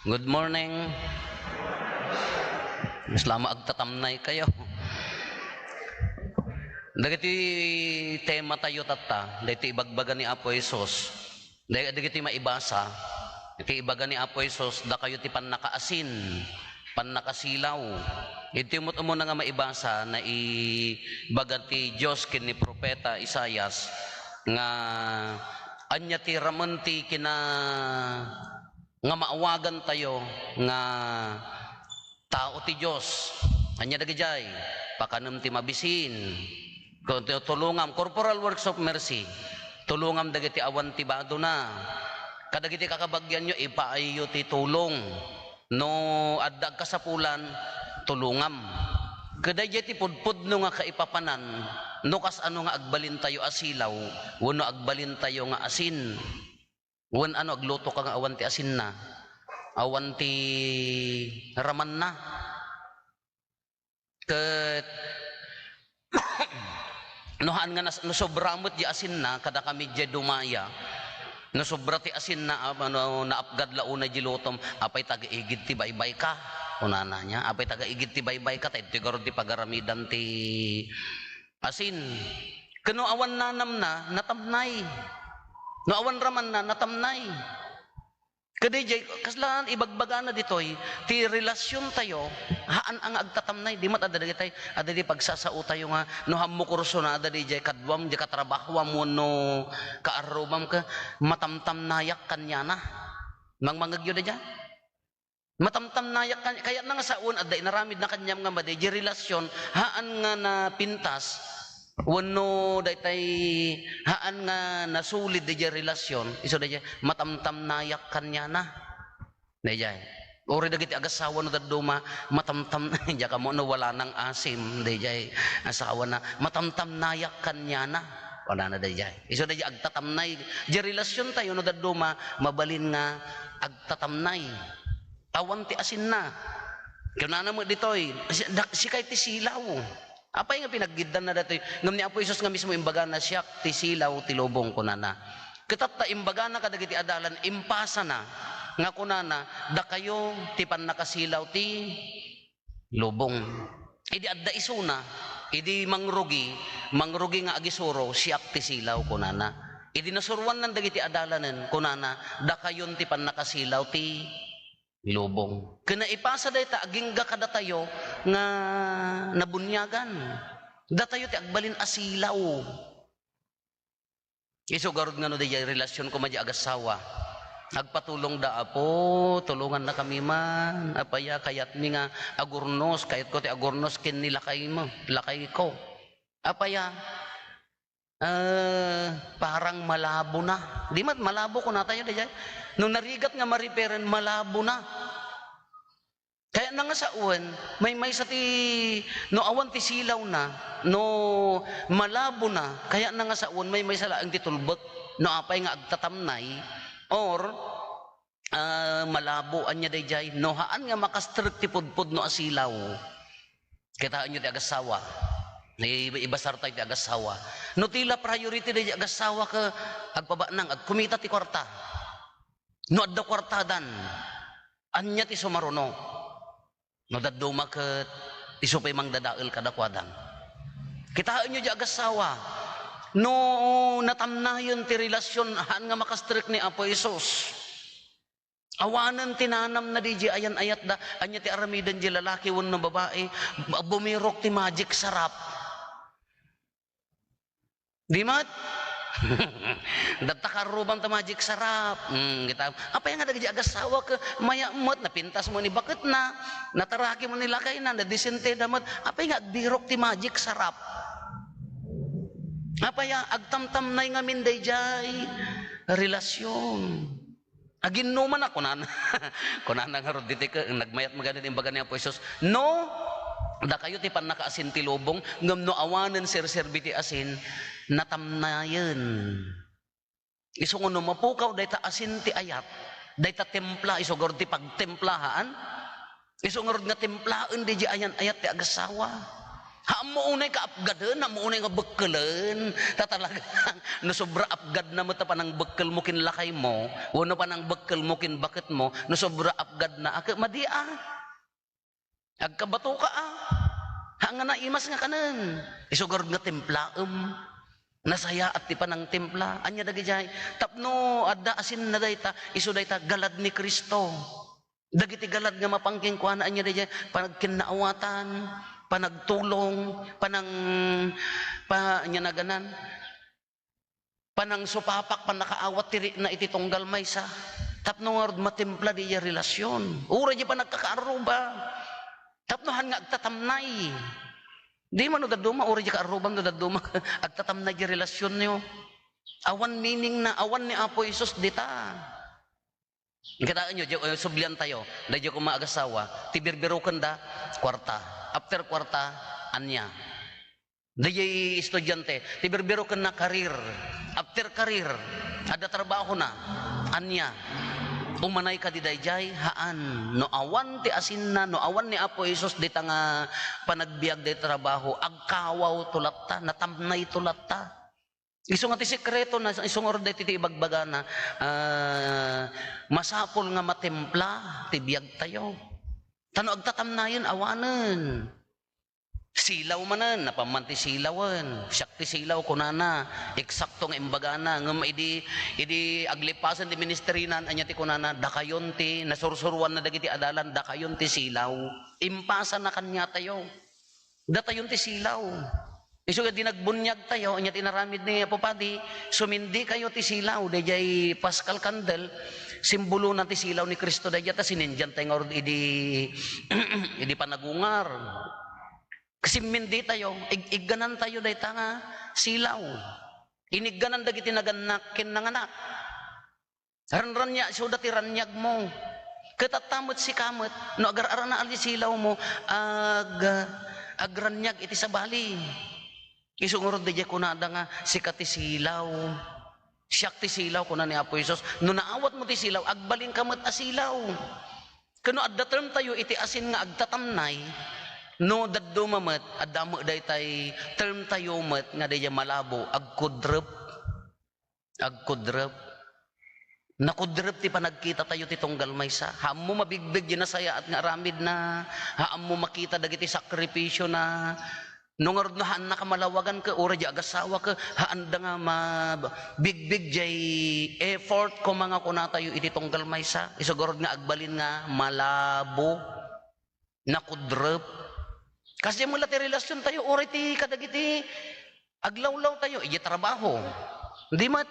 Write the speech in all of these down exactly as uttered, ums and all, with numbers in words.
Good morning. Mas lama agtatamnay kayo. Dagiti tema tayo tatta, dagiti ibagbaga ni Apo Jesus. Dag-, dagiti maibasa, iti ibaga ni Apo Jesus, dakayo ti pannakaasin, pannakasilaw. Iti umut-umuna nga maibasa, naibaga ti Dios ken ni Profeta Isaias nga ania ti ramen ti kina-, nga maawagantayo nga tao ti Dios. Ania dagidiay? Pakanem ti mabisin. Kun-, tu-, tulongam, corporal works of mercy. Tulongam dagiti awan ti badona. Kadagiti kakabagianyo, ipaayyo ti tulong. No adda agkasapulan, tulongam. Kadaydiay ti pudpudno nga kaipapanan, no kasano nga agbalintayo a silaw, wenno agbalintayo nga asin. Wen ano, agluto ka nga awan ti asinna, awan ti ramanna. Ket no haan nga nas-, no sobra met di asinna, kadakami diay dumaya, no sobra ti asinna, a-, ano, naapgad la unay di lutom, apay tagaigid ti baybayka? Kunana niya, apay tagaigid ti baybayka? Ta iti garud ti pagaramidan ti asin. Ken no awan nanamna, natamnay. No awan ramanna, natamnay. Kadaydiay, kasla ibagbagana ditoy, ti relasiontayo, haan a nga agtatamnay, di met adda dagitay, adda di pagsasaotayo nga, no hammo kursona, adda diay kaduam, di katrabahoam, wenno kaarrubam, ka, matamtamnayak kaniana. Mangmangegyo daydiay? Matamtamnayak kan-, kayatna nga sawen, adda inaramidna kaniam nga madi, di relasion, haan nga napintas, wenno daytay haan nga nasulid daydiay relasion, isu daydiay, matamtamnayak kaniana. Daydiay. Uray dagiti agassawa no dadduma, matamtam-, diak ammo no wala nang asim, daydiay asawana, matamtamnayak kaniana. Kunana daydiay. Isu daydiay agtatamnay. Di relasiontayo no dadduma, mabalin nga agtatamnay. Awan ti asinna. Kunana met ditoy, si-, dak-, sika ti silaw. Apay nga pinaggiddanna datoy? Ngem ni Apo Jesus nga mismo imbagana, "Siak ti silaw ti lubong," kunana. Ket tatta, imbagana kadagiti adalan, impasana nga kunana, "Dakayo ti pannakasilaw ti lubong." Idi adda isuna, idi mangrugi, mangrugi nga agisuro, "Siak ti silaw," kunana. Idi nasuroanna dagiti adalanen, kunana, "Dakayon ti pannakasilaw ti lubong." Ken naipasa dayta agingga kadatayo nga nabuniagan. Datayo ti agbalin a silaw. Isu garud nga no diay relasion koma diay agassawa, agpatulongda, "Apo, tulongannakami man. Apay a, kayatmi nga agurnos, kayatko ti agurnos ken ni lakaymo, lakayko." Apay a, eh, parang malabo na. Di met malabo kunatayo daydiay. No narigat nga mariperen, malabo na. Kayatna nga sawen, maymaysa ti, no awan ti silawna, no malabo na, kayatna nga sawen, maymaysa laeng ti tulbek. No apay nga agtatamnay, or, ah, malabo, ania daydiay, no haan nga makastrek ti pudpudno a silaw. Kitaenyo ti agassawa. Ni-, ibasartayo ti agassawa. No ti la priority daydiay agassawa ket agpabaknang, agkumita ti kuarta. No adda kuartadan, ania ti sumaruno? No dadduma ket isu pay mangdadael kadakuadan. Kitaenyo diay agassawa, no natamnayen ti relasion, haan nga makastrek ni Apo Jesus. Awanen ti nanamna diay ayan-ayatda, ania ti aramiden diay lalaki wenno babai? Bumirok ti magic sarap. Di met? Datta karrubam ta magic sarap. Hmm, kita, apay nga dagiti agassawa ket mayat met, napintas mo ni baketna, nataraki mo ni lakayna, nadisenteda met. Apay nga agbirok ti magic sarap? Apay a, agtamtamnay ngamin daydiay relasion. Aginnuman a, kunana, kunana ngarud ditoy ket nagmayat maganad, imbaga ni Apo Jesus, "No, dakayo ti pannakaasin ti lubong, ngem no awanen serserbi ti asin, natamnayen." Isu nga no mapukaw dayta asin ti ayat, dayta templa, isu ngarud ti pagtemplahaan, isu ngarud nga templaen daydiay ayan-ayat ti agassawa. Ha, ammo unay ka apgaden, ammo unay nga bekkelen. Ta talaga, no sobra apgadna met ta panangbekkelmo ken lakaymo, wenno panangbekkelmo ken baketmo, no sobra apgadna, a, ke-, madi a. Agkabatoka a. Ha, nga naimas nga kanen. Isu garud nga templaem. Nasayaat ti panangtempla. Ania dagidiay? Tapno adda asinna dayta, isu dayta galad ni Cristo. Dagiti galad nga mapan kenkuana, ania daydiay? Panagkinnaawatan, panagtulong, panang-, pa-, ania naganan? Panangsupapak, pannakaawat ti rikna iti tunggal maysa. Tapno ngarud matempla diay relasyon. Uray diay panagkakaarruba. Tapno han nga agtatamnay. Di man no dadduma, uray diay kaarrubam no dadduma, agtatamnay diay relasyonyo. Awan meaning na, awan ni Apo Jesus dita. Kitaenyo, diay, eh, sublian tayo. Daydiay koma agassawa, ti birbirokenda, kuarta. After kuarta, ania? Daydiay estudiante, ti birbirokenna, career. After career, adda trabahona. Ania? Umanay kadi daydiay? Haan. No awan ti asinna, no awan ni Apo Jesus dita nga panagbiag daydiay trabaho, agkawaw to latta, natamnay to latta. Isu nga ti sekretona, isu ngarud daytoy ti ibagbagana, ah, masapul nga matempla ti biagtayo. Ta no agtatamnayen, awanen. Silaw manen, napan man ti silawen. Siak ti silaw, kunana. Eksakto nga imbagana. Ngem idi, idi aglipasen ti ministerina, ania ti kunana? Dakayon ti, nasursuruanna dagiti adalan, dakayon ti silaw. Impasana kaniatayo. Datayon ti silaw. Isu nga idi nagbuniagtayo, ania ti inaramid ni Apo Padi? Sumindikayo ti silaw, daydiay Paschal candle, simbolona ti silaw ni Cristo daydiay, ta sinindiantay ngarud idi, idi panagungar. Simminditayo, ig-, igganantayo dayta nga silaw. Inigganan dagiti nagannak ken nanganak. Ranrania-, isuda ti raniagmo. Ket atta met sika met, no agar-arana ali silawmo, ag-, agraniag iti sabali. Isu ngarud daydiay kunada nga, "Sika ti silaw. Siak ti silaw," kuna ni Apo Jesus. No naawatmo ti silaw, agbalinka met a silaw. Ken no adda termtayo iti asin nga agtatamnay, no dadduma met, adda met daytay termtayo met nga daydiay malabo, agkudrep. Agkudrep. Nakudrep ti panagkitatayo ti tunggal maysa. Haanmo mabigbig diay nasayaat nga aramidna. Haanmo makita dagiti sakripisiona. No ngarud no haannaka malawagan ket uray diay agassawa ket haanda nga ma-, bigbig diay effort koma nga kunatayo iti tunggal maysa. Isu garud nga agbalin nga malabo. Nakudrep. Kasdiay met la ti relasiontayo, uray ti kadagiti aglawlawtayo, idiay trabaho. Di met,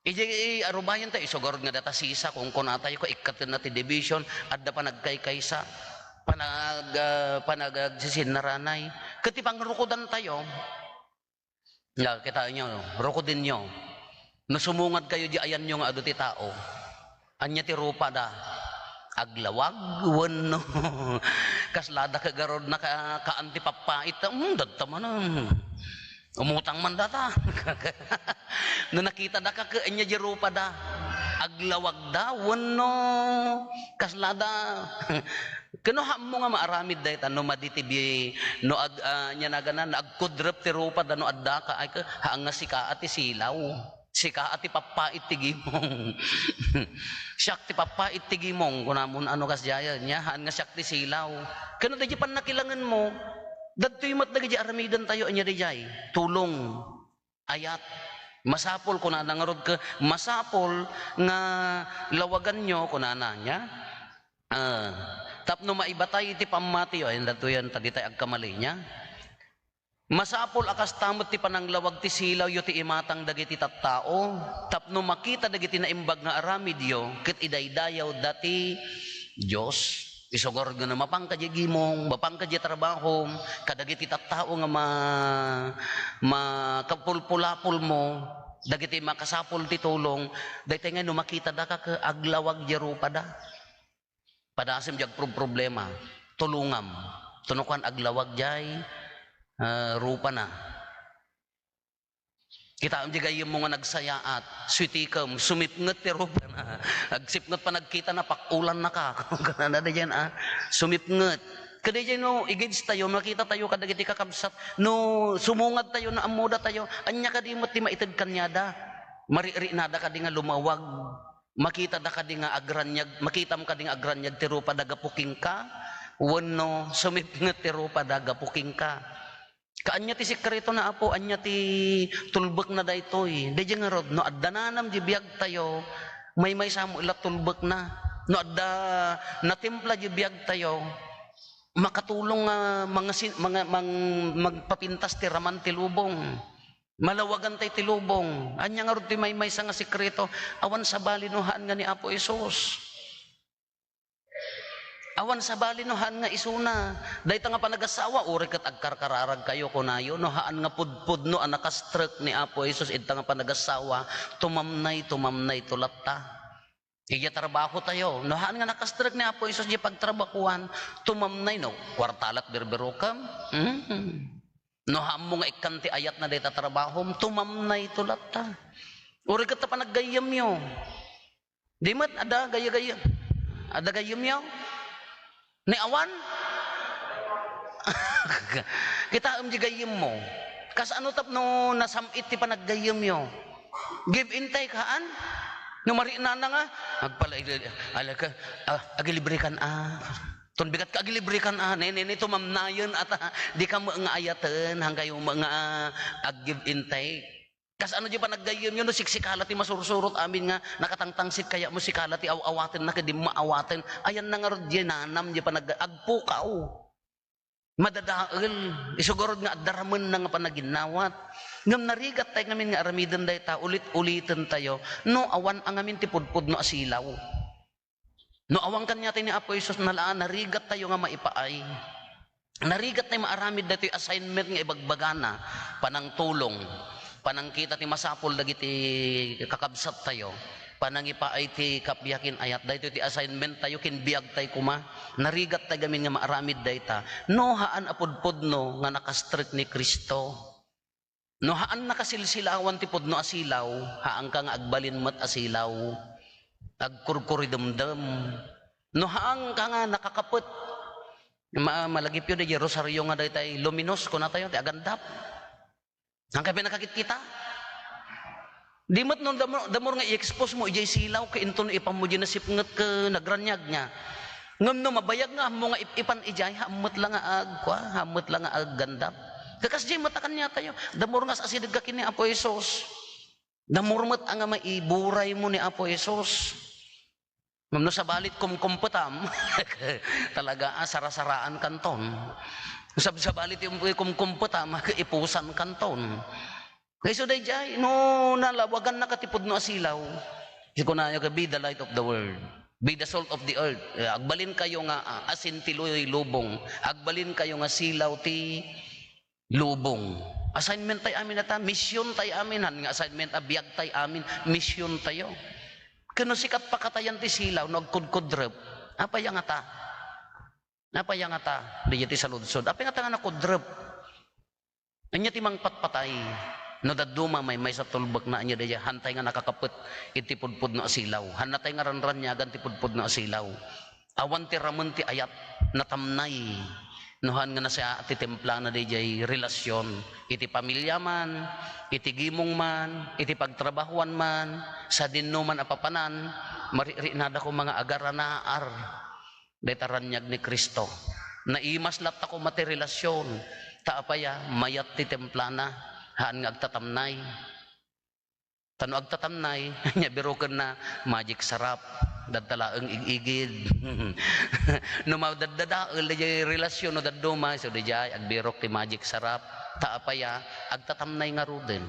idiay arubayantayo, isu garud nga data sisa, kunkunatayo, ket ikkatenna ti division, adda panagkaykaysa, panag-, ah, panagagsisinnaranay. Ket ti pangrukodantayo, Nga, kitaenyo, rukodenyo. No sumungadkayo diay ayanyo nga adu ti tao, ania ti rupada? Aglawag wenno kaslada ket garud naka-, kaan ti pappait? Hmm, dadta manen. Umutang man data. No nakitada ka ket ania diay rupada? Aglawagda wenno kaslada? Ket no haanmo nga maaramid dayta, no madi ti bi-, no ag-, ah, ania nagana, no agkudrep ti rupada no addaka, ay, ke-, haan nga sika a ti silaw. Sika a ti pappait ti gimong. Siak ti pappait ti gimong, kunamon, ano, kasdiay, nia, haan nga siak ti silaw. Ket no daydiay pannakilangenmo, dadtoy met dagiti aramidentayo, ania daydiay? Tulong. Ayat. Masapul, kunana ngarud ket, masapul nga lawaganyo, kunana, nia? Ah, tapno maibatay iti pammatiyo, ay, datoyan, ta ditay agkamali, nia? Masapul a kasta met ti pananglawag ti silawyo ti imatang dagiti tattao, tapno makita dagiti naimbag nga aramidyo, ket idaydayawda ti Dios. Isu garud nga no mapanka diay gimong, mapanka diay trabahom, kadagiti tattao nga ma-, makapulpulapolmo, dagiti makasapul ti tulong, daytoy nga no makitada ka ket aglawag diay rupada. Padasem diay agproproblema, tulongam. Tapno kuan aglawag diay, ah, rupana. Kitaem diay gayyemmo nga nagsayaat, suitikem, sumipnget ti rupana. Agsipnget, panagkitana, pakulannaka. Kunana daydiay, ah, sumipnget. Kadi jay no igidstayo, makitatayo kadagiti kakabsat, no sumungadtayo, no ammodatayo, ania kadi met ti maited kaniada? Mariknada kadi nga lumawag? Makitada kadi nga agraniag, makitam kadi nga agraniag ti rupada gapu kenka? Wenno sumipnget ti rupada gapu kenka? Kaania ti sekreto na, Apo? Ania ti tulbekna daytoy? Daydiay ngarud, no adda nanam di biagtayo, maymaysa met la tulbekna. No adda natempla di biagtayo, makatulong nga mangasin-, manga-, mang-, magpapintas ti raman ti lubong. Malawagantay ti lubong. Ania ngarud ti maymaysa nga sekreto? Awan sabali no haan nga ni Apo Jesus. Awan sabali no haan nga isuna. Dayta nga panagassawa, uray ket agkarkararagkayo, kunayo, no haan nga pudpudno a nakastrek ni Apo Jesus, ita nga panagassawa, tumamnay, tumamnay to latta. Idiay trabahotayo, no haan nga nakastrek ni Apo Jesus diay pagtrabahoan, tumamnay, no kuarta la't birbirokem. Mm. No haanmo nga ikkan ti ayatna dayta trabahom, tumamnay to latta. Uray ket ta panaggayyemyo. Di met, adda gayya-gayya. Adda gayyemyo? Ni awan? Kitaem di gayyemmo. Kasano tapno nasam-it ti panaggayyemyo? Give and take, haan? No mariknana nga, agpala-, ala ka, ah, agilibre kan, ah. Ton bigat ka, agilibre kan, ah. Ne, ne, ne, tumamnayen, ata, di ka met nga ayaten, hangkayo met nga, ah, ag-give and take. Kasano di panaggayyemyo no siksikala ti masursurot amin nga nakatangtangsit kaya mo sikala ti aw-awatenna ket di maawaten? Ayanna ngarud di nanam di panagga-, agpukaw. Madadael. Isu garud nga adda ramenna nga panaginnawat. Ngem narigattay ngamin nga aramiden dayta, ulit-ulitentayo, no awan a ngamin ti pudpudno a silaw. No awan kaniatayo ni Apo Jesus, nala-, narigattayo nga maipaay. Narigattayo maaramid daytoy assignment nga ibagbagana, panangtulong, panangkita ti masapul dagiti kakabsattayo, panangipaay ti kappia ken ayat. Daytoy ti assignment tayo ken biagtay koma. Narigattay ngamin nga maaramid dayta. No haan a pudpudno nga nakastrek ni Cristo. No haan nakasilsilawan ti pudno a silaw, haanka nga agbalin met a silaw, agkurkuridemdem. No haanka nga nakakapet, ma-, malagipyo diay rosario nga daytay luminous, kunatayo, ti agandap. Haanka pinakakitkita? Di met no damo-, damor nga i-expose mo idiay silaw, ket inton ipan mo diay nasipnget ket nagraniag niya. Ngem no mabayag nga ammo nga ip-ipan idiay, haan met la nga ag-, kua, haan met la nga aggandap. Ket kasdiay met a kaniatayo, damor nga asidegka ken ni Apo Jesus. Damor met a nga maiburay mo ni Apo Jesus. Ngem no sabalit kumkumpetam, talaga, ah, sarasaraan kanton. Sab-, sabalit ti kumkumpetam, ipusan kanton. Kaiso daydiay, no nalawagannaka ti pudno a silaw, kunayo nga, "Be the light of the world. Be the salt of the earth." Eh, agbalinkayo nga, ah, asin ti lubong. Agbalinkayo nga silaw ti lubong. Assignment tayo amin ata, mission tayo amin, han nga assignment a biag tayo amin, mission tayo. Ken no sika ti pakatayan ti silaw, no agkudkudrep, apay a ngata? Apay a ngata? Daydiay ti saludsod. Apay ngata nga nakudrep? Ania ti mangpatpatay? No dadduma, maymaysa tulbekna, ania daydiay? Hantay nga nakakapet iti pudpudno a silaw. Hannatay nga ranraniagan ti pudpudno a silaw. Awan ti ramen ti ayat, natamnay. No haan nga nasayaat ti templana daydiay relasion iti pamilya man, iti gimong man, iti pagtrabahoan man, sadinno man a papanan, mariknada koma nga agaranaar dayta raniag ni Cristo. Naimas latta koma ti relasion, ta apay a, mayat ti templana, haan nga agtatamnay. Ta no agtatamnay, ania birokenna, magic sarap, dadta laeng ig-igid. No madaddadael daydiay relasion no dadduma, isu daydiay, agbirok ti magic sarap. Ta apay a, agtatamnay ngaruden.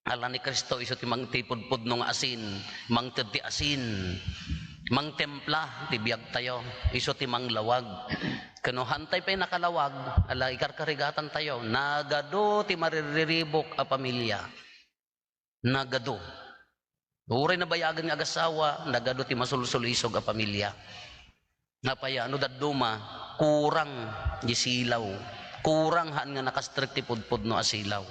Ala ni Cristo, isu ti mang-, ti pudpudno nga asin, mangted ti asin, mangtempla ti biagtayo, isu ti manglawag. Ken no hantay pay nakalawag, ala, ikarkarigatantayo, nagadu ti maririribuk a pamilya. Nagadu. Uray nabayagen nga agassawa, nagadu ti masulsulisog a pamilya. Apay a, no dadduma, kurang di silaw. Kurang haan nga nakastrek ti pudpudno a silaw.